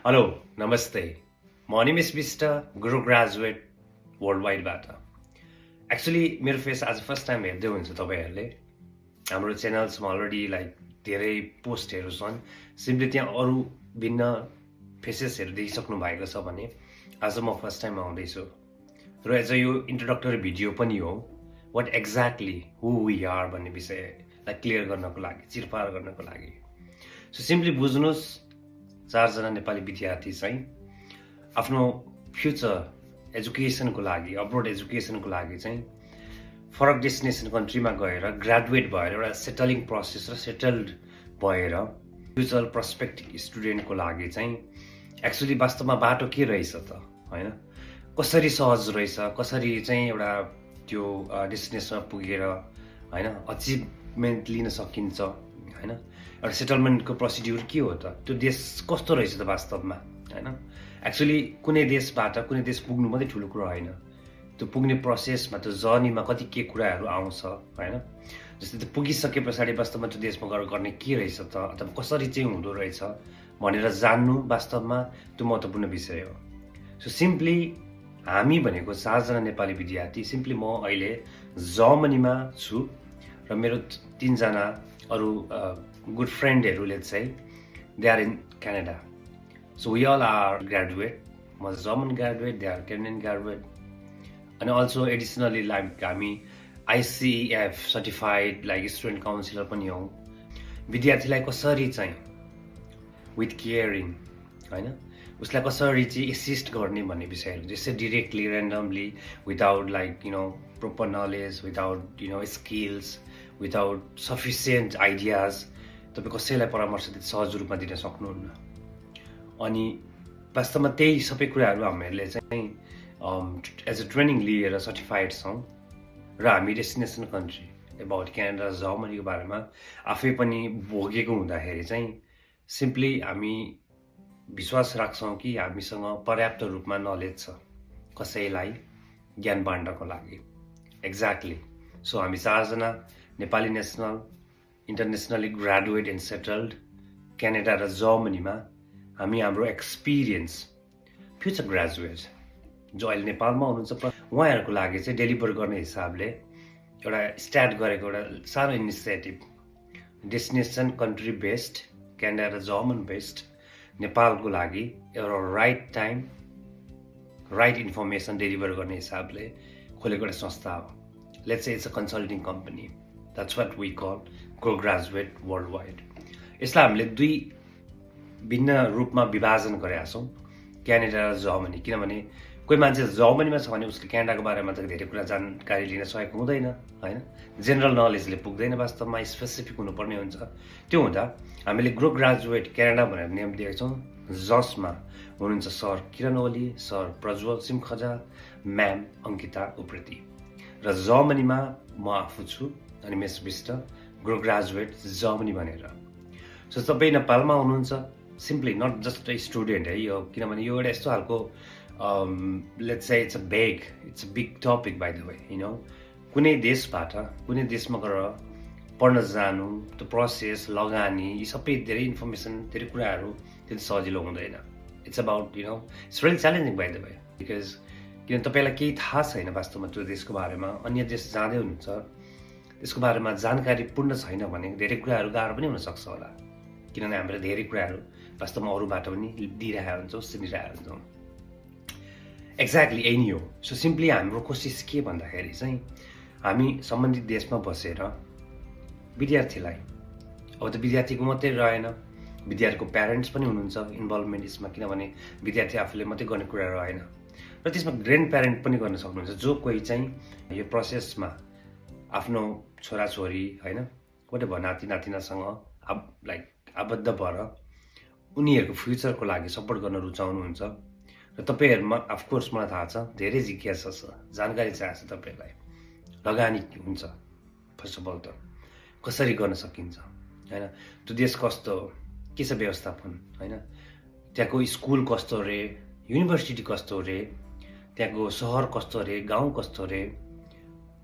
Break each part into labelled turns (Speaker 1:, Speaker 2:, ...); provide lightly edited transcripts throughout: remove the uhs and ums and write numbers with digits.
Speaker 1: Hello नमस्ते म निमेश विष्ट गुरु graduate world वाइडबाट actually मेरो फेस आज फर्स्ट टाइम हेर्दै हुन्छ तपाईँहरूले हाम्रो च्यानल्समा अलरेडी धेरै पोस्टहरू छन् सिम्पली त्यहाँ अरू भिन्न फेसेसहरू देखिसक्नु भएको छ भने आज म फर्स्ट टाइम आउँदैछु र एज यो इन्ट्रोडक्टरी भिडियो पनि हो what exactly who we are भन्ने विषयलाई क्लियर गर्नको लागि चिरफार गर्नको लागि सो सिम्पली बुझ्नुहोस् चारजना नेपाली विद्यार्थी चाहिँ आफ्नो फ्युचर एजुकेसनको लागि अब्रोड एजुकेसनको लागि चाहिँ फरक डेस्टिनेसन कन्ट्रीमा गएर ग्रेजुएट भएर एउटा सेटलिङ प्रोसेस र सेटल्ड भएर फ्युचर पर्सपेक्टिभ स्टुडेन्टको लागि चाहिँ एक्चुअली वास्तवमा बाटो के रहेछ त होइन कसरी सहज रहेछ कसरी चाहिँ एउटा त्यो डेस्टिनेसनमा पुगेर होइन अचिभमेन्ट लिन सकिन्छ होइन एउटा सेटलमेन्टको प्रोसिड्युर के हो त त्यो देश कस्तो रहेछ त वास्तवमा होइन एक्चुअली कुनै देशबाट कुनै देश पुग्नु मात्रै ठुलो कुरा होइन त्यो पुग्ने प्रोसेसमा त्यो जर्नीमा कति के कुराहरू आउँछ होइन जस्तै त्यो पुगिसके पछाडि वास्तवमा त्यो देशमा गएर गर्ने के रहेछ त अथवा कसरी चाहिँ हुँदो रहेछ भनेर जान्नु वास्तवमा त्यो महत्त्वपूर्ण विषय हो सो सिम्पली हामी भनेको चारजना नेपाली विद्यार्थी सिम्पली म अहिले जर्मनीमा छु र मेरो तीनजना अरू गुड फ्रेन्डहरूले चाहिँ they are in Canada so we all are graduate म German graduate they are Canadian graduate अनि अल्सो एडिसनली हामी आइसिएफ सर्टिफाइड स्टुडेन्ट काउन्सिलर पनि हौँ विद्यार्थीलाई कसरी चाहिँ विथ केयरिङ होइन उसलाई कसरी चाहिँ एसिस्ट गर्ने भन्ने विषयहरू जस्तै directly randomly without proper knowledge without skills without sufficient ideas तपाईँ कसैलाई परामर्श सहज रूपमा दिन सक्नुहुन्न अनि वास्तवमा त्यही सबै कुराहरू हामीहरूले चाहिँ एज अ ट्रेनिङ लिएर सर्टिफाइड छौँ र हामी डेस्टिनेसन कन्ट्री एबाउट क्यानाडा जर्मनीको बारेमा आफै पनि भोगेको हुँदाखेरि चाहिँ सिम्पली हामी विश्वास राख्छौँ कि हामीसँग पर्याप्त रूपमा नलेज छ कसैलाई ज्ञान बाँड्नको लागि एक्ज्याक्टली सो हामी चारजना Nepali national internationally graduate and settled Canada र जर्मनीमा हामी हाम्रो एक्सपिरियन्स फ्युचर ग्रेजुएट जो अहिले नेपालमा हुनुहुन्छ उहाँहरूको लागि चाहिँ डेलिभर गर्ने हिसाबले एउटा स्टार्ट गरेको एउटा सानो initiative destination country based Canada र जर्मन बेस्ड नेपालको लागि एउटा right time right information deliver गर्ने हिसाबले खोलेको एउटा संस्था हो let's say it's a consulting company that's what we call Grow Graduate World Wide यसलाई हामीले दुई भिन्न रूपमा विभाजन गरेका छौँ क्यानाडा र जर्मनी किनभने कोही मान्छे जर्मनीमा छ भने उसले क्यानाडाको बारेमा त धेरै कुरा जानकारी लिन सकेको हुँदैन होइन जेनरल नलेजले पुग्दैन वास्तवमा स्पेसिफिक हुनुपर्ने हुन्छ त्यो हुँदा हामीले ग्रो ग्रेजुएट क्यानाडा भनेर नेम दिएका छौँ जसमा हुनुहुन्छ sir Kiran Oli sir Prajwal Simkhaja ma'am Ankita Upreti र जर्मनीमा म आफू छु अनि मेस विष्ट ग्रो ग्रेजुएट जर्मनी भनेर सो तपाईँ नेपालमा हुनुहुन्छ simply not just a student है यो किनभने यो एउटा यस्तो खालको let's say it's a big topic by the way कुनै देशबाट कुनै देशमा गएर पढ्न जानु त्यो प्रोसेस लगानी यी सबै धेरै इन्फर्मेसन धेरै कुराहरू त्यति सजिलो हुँदैन it's about it's really challenging by the way because किन तपाईँलाई केही थाहा छैन वास्तवमा त्यो देशको बारेमा अन्य देश जाँदै हुनुहुन्छ त्यसको बारेमा जानकारी पूर्ण छैन भने धेरै कुराहरू गाह्रो पनि हुनसक्छ होला किनभने हामीले धेरै कुराहरू वास्तवमा अरूबाट पनि दिइरहेका हुन्छौँ सुनिरहेका हुन्छौँ एक्ज्याक्टली यही नै हो सो सिम्पली हाम्रो कोसिस के भन्दाखेरि चाहिँ हामी सम्बन्धित देशमा बसेर विद्यार्थीलाई अब त विद्यार्थीको मात्रै रहेन विद्यार्थीको प्यारेन्ट्स पनि हुनुहुन्छ इन्भल्भमेन्ट यसमा किनभने विद्यार्थी आफूले मात्रै गर्ने कुरा रहेन र त्यसमा ग्रान्ड प्यारेन्ट पनि गर्न सक्नुहुन्छ जो कोही चाहिँ यो प्रोसेसमा आफ्नो छोराछोरी होइन वाटेभर नाति नातिनासँग आबद्ध भएर उनीहरूको फ्युचरको लागि सपोर्ट गर्न रुचाउनुहुन्छ र तपाईँहरूमा अफकोर्स मलाई थाहा छ धेरै जिज्ञासा छ जानकारी चाहिएको छ तपाईँहरूलाई लगानी हुन्छ फर्स्ट अफ अल त कसरी गर्न सकिन्छ होइन त्यो देश कस्तो के छ व्यवस्थापन होइन त्यहाँको स्कुल कस्तो रे युनिभर्सिटी कस्तो रे त्यहाँको सहर कस्तो रे गाउँ कस्तो रे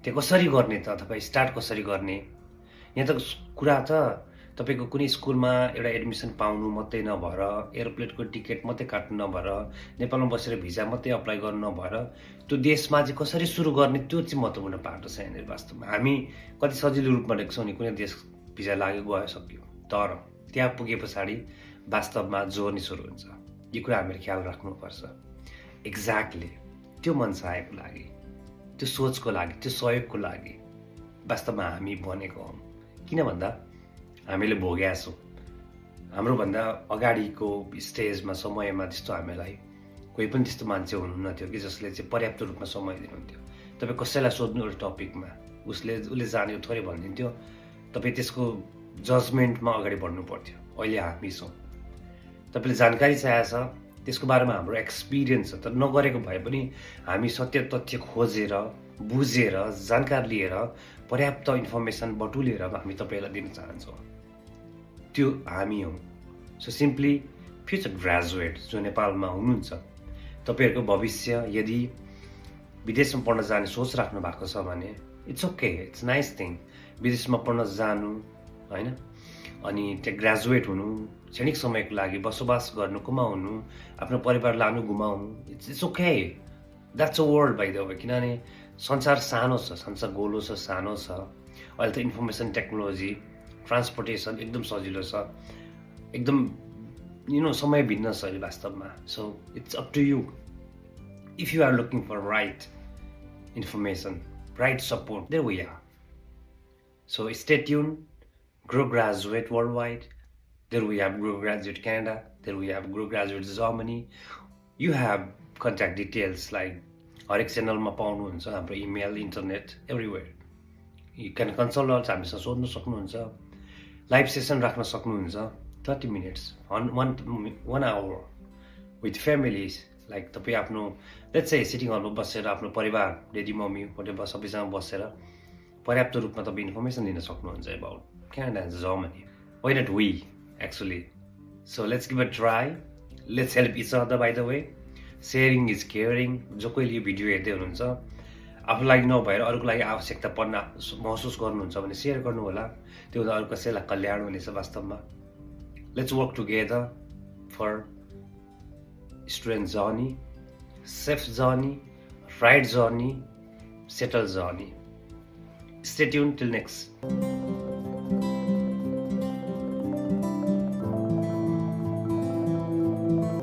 Speaker 1: त्यहाँ कसरी गर्ने त अथवा स्टार्ट कसरी गर्ने यहाँ त कुरा त तपाईँको कुनै स्कुलमा एउटा एडमिसन पाउनु मात्रै नभएर एरोप्लेनको टिकट मात्रै काट्नु नभएर नेपालमा बसेर भिजा मात्रै अप्लाई गर्नु नभएर त्यो देशमा चाहिँ कसरी सुरु गर्ने त्यो चाहिँ महत्त्वपूर्ण पाटो छ यहाँनिर वास्तवमा। हामी कति सजिलो रूपमा देख्छौँ नि कुनै देश भिजा लाग्यो गयो सक्यो, तर त्यहाँ पुगे पछाडि वास्तवमा जोर्नी सुरु हुन्छ। यो कुरा हामीले ख्याल राख्नुपर्छ। एक्ज्याक्टली त्यो मनसायको लागि, त्यो सोचको लागि, त्यो सहयोगको लागि वास्तवमा हामी बनेको हौँ। किन भन्दा हामीले भोगेका छौँ। हाम्रोभन्दा अगाडिको स्टेजमा समयमा त्यस्तो हामीलाई कोही पनि त्यस्तो मान्छे हुनुहुन्न थियो कि जसले चाहिँ पर्याप्त रूपमा समय दिनुहुन्थ्यो। तपाईँ कसैलाई सोध्नु एउटा टपिकमा उसले जानेको थोरै भनिदिन्थ्यो, तपाईँ त्यसको जजमेन्टमा अगाडि बढ्नु पर्थ्यो। अहिले हामी छौँ, तपाईँले जानकारी चाहिएको छ, त्यसको बारेमा हाम्रो एक्सपिरियन्स छ, तर नगरेको भए पनि हामी सत्य तथ्य खोजेर बुझेर जानकारी लिएर पर्याप्त इन्फर्मेसन बटुलेर हामी तपाईँलाई दिन चाहन्छौँ। त्यो हामी हौँ। सो सिम्पली फ्युचर ग्रेजुएट जो नेपालमा हुनुहुन्छ, तपाईँहरूको भविष्य यदि विदेशमा पढ्न जाने सोच राख्नु भएको छ भने it's okay, it's nice thing. विदेशमा पढ्न जानु होइन, अनि त्यहाँ ग्रेजुएट हुनु, क्षणिक समयको लागि बसोबास गर्नु, कमाउनु, आफ्नो परिवार लानु, घुमाउनु, it's okay. That's a world by the way. किनभने संसार सानो छ, संसार गोलो छ, सानो छ। अहिले त इन्फर्मेसन टेक्नोलोजी, ट्रान्सपोर्टेसन एकदम सजिलो छ, एकदम समय भिन्न छ अहिले वास्तवमा। So it's up to you if you are looking for right information, right support, there we are. So stay tune, Grow Graduate Worldwide. There we have Grow Graduate Canada. There we have Grow Graduate Germany. You have contact details like हरेक च्यानलमा पाउनुहुन्छ, हाम्रो email, internet, everywhere. You can consult also, हामीसँग सोध्नु सक्नुहुन्छ, live session राख्न सक्नुहुन्छ, 30 minutes, 1 hour with families. Like तपाईँ आफ्नो लेट्स से सिटिङ हलमा बसेर आफ्नो परिवार, डेडी मम्मी whatever सबैसँग बसेर पर्याप्त रूपमा तपाईँ इन्फर्मेसन लिन सक्नुहुन्छ about Canada and Germany. Why not we, actually? So let's give a try. Let's help each other, by the way. Sharing is caring. जो कोहीले यो भिडियो हेर्दै हुनुहुन्छ, आफूलाई नभएर अरूको लागि आवश्यकता पर्न महसुस गर्नुहुन्छ भने सेयर गर्नु होला। त्यो हुँदा अरू कसैलाई कल्याण हुनेछ वास्तवमा। Let's work together for student journey, safe journey, right journey, settled journey. Stay tuned till next.